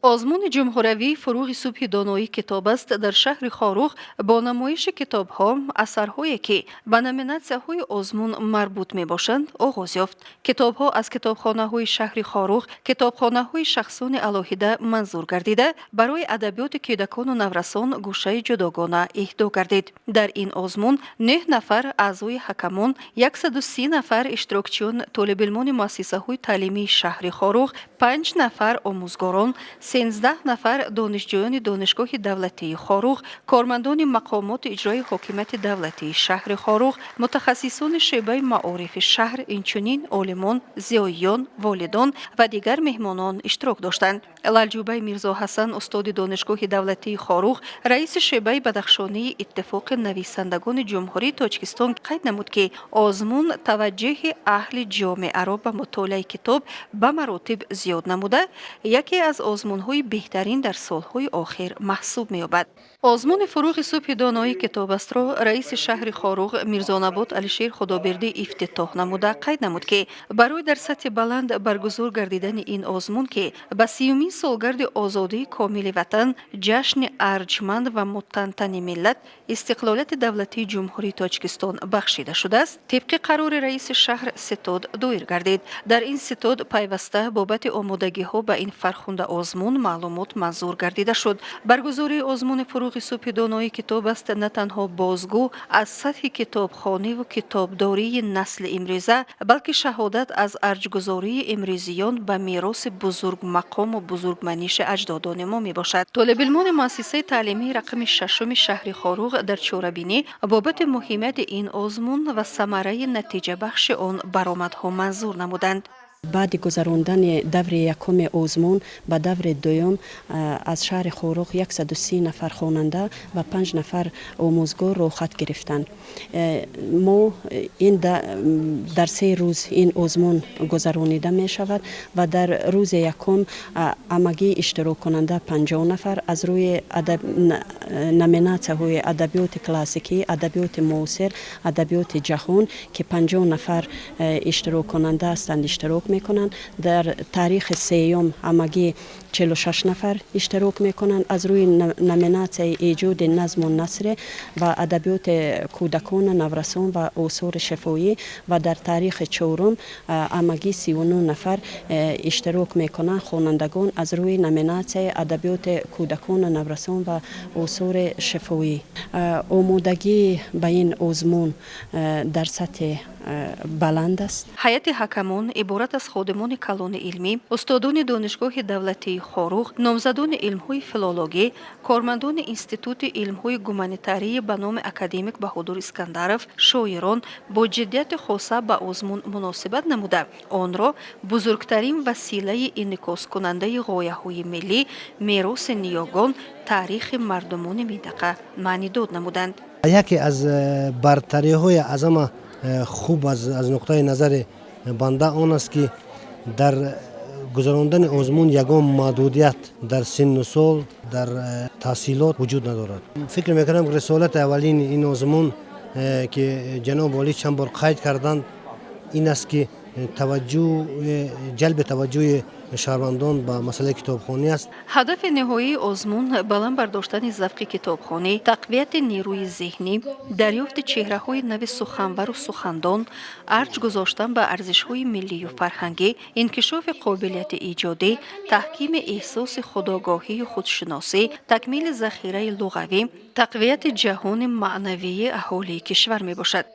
Озмуни ҷумҳуриявии «Фурӯғи субҳи доноӣ китоб аст» дар шаҳри Хоруғ бо намоиши китобҳо, асарҳое, ки ба номинатсияҳои озмун марбут мебошанд, оғоз ёфт. Китобҳо аз китобхонаҳои шаҳри Хоруғ, китобхонаҳои шахсони алоҳида манзур гардида, барои адабиёти кӯдакону наврасон гӯшаи ҷудогона иҳдо гардид. Дар ин озмун 9 нафар аъзои ҳакамон, 130 нафар иштирокчиён, толибилмони муассисаҳои таълимии шаҳри Хоруғ, 5 нафар омӯзгорон, 13 нафар донишҷӯёни Донишгоҳи давлатии Хоруғ, кормандони мақомоти иҷрои ҳокимияти давлатии шаҳри Хоруғ, мутахассисони шӯъбаи маорифи шаҳр, инчунин олимон, зиёиён, волидон ва дигар меҳмонон иштирок доштанд. Лалҷубай Мирзоҳасан, устоди Донишгоҳи давлатии Хоруғ, раиси шӯъбаи Бадахшонии Иттифоқи нависандагони Ҷумҳурии Тоҷикистон, қайд намуд, ки озмун таваҷҷӯҳи аҳли ҷомеаро ба мутолиаи китоб ба маротиб зиёд намуда, яке аз озмунҳои беҳтарин дар солҳои охир маҳсуб меёбад. Озмуни «Фурӯғи субҳи доноӣ китоб астро» раиси шаҳри Хоруғ Мирзонабот Алишер Худобердӣ ифтитоҳ намуда, қайд намуд, ки барои дар сатҳи баланд баргузор гардидани ин озмун, ки ба 30-умин солгарди озодии комили Ватан, ҷашни арҷманд ва мутантани миллат, истиқлолияти давлатии Ҷумҳурии Тоҷикистон бахшида шудааст, тибқи қарори раиси шаҳр ситод доир гардид. Дар ин ситод пайваста бобати омодагиҳо ба ин фархунда озмун маълумот манзур гардида шуд. Баргузории озмуни «Фурӯғи субҳи доноӣ китоб аст» на танҳо бозгӯ аз сатҳи китобхониву китобдории насли имрӯза, балки шаҳодат аз арҷгузории имрӯзиён ба мероси бузургмақому бузургманиши аҷдодони мо мебошад. Толибилмони муассисаи таълимии рақами шашуми шаҳри Хоруғ дар чорабинӣ бобати муҳимияти ин озмун ва самараи натиҷабахши он баромадҳо манзур намуданд. Баъди гузарондани даври якуми озмун ба даври дуюм аз шаҳри Хоруғ 130 нафар хонанда ва 5 нафар омӯзгор роҳхат гирифтанд. Мо ин дар 3 рӯз ин озмун гузаронида мешавад ва дар рӯзи якум ҳамагӣ иштироккунанда 50 нафар аз рӯи номинатсияҳои адабиёти классикӣ, адабиёти муосир, адабиёти ҷаҳон, ки 50 нафар иштироккунанда ҳастанд, иштирок мекунанд. Дар таърихи сеюм ҳамагӣ 46 нафар иштирок мекунанд аз рӯи номинатсияи эҷоди назму насре ва адабиёти кӯдакону наврасон ва осори шифоӣ ва дар таърихи чорум ҳамагӣ 39 нафар иштирок мекунанд хонандагон аз рӯи номинатсияи адабиёти кӯдакону наврасон ва осори шифоӣ. Омодагӣ ба ин озмун дар сатҳи баланд аст. Ҳайати ҳакамон иборат аз ходимони калони илмӣ, устодони Донишгоҳи давлатии Хоруғ, номзадони илмҳои филологӣ, кормандони Институти илмҳои гуманитарии ба номи академик Баҳодур Искандаров, шоирон бо ҷиддияти хоса ба озмун муносибат намуда, онро бузургтарин василаи инъикоскунандаи ғояҳои миллӣ, мероси ниёгон, таърихи мардумони минтақа маънидод намуданд. Яке аз бартариҳои аз ҳама хуб аз нуқтаи назари банда он аст, ки дар гузарондани озмун ягон маҳдудият дар синну сол, дар таҳсилот вуҷуд надорад. Фикр мекунам, рисолати аввалини ин озмун, ки ҷаноби олӣ чанд бор қайд карданд, ин аст, ки ҷалби таваҷҷӯҳи шаҳрвандон ба масъалаи китобхонӣ аст. Ҳадафи ниҳоии озмун баланд бардоштани завқи китобхонӣ, тақвияти нерӯи зеҳнӣ, дарёфти чеҳраҳои нави суханвару сухандон, арҷ гузоштан ба арзишҳои миллию фарҳангӣ, инкишофи қобилияти иҷодӣ, таҳкими эҳсоси худогоҳию худшиносӣ, такмили захираи луғавӣ, тақвияти ҷаҳони маънавии аҳолии кишвар мебошад.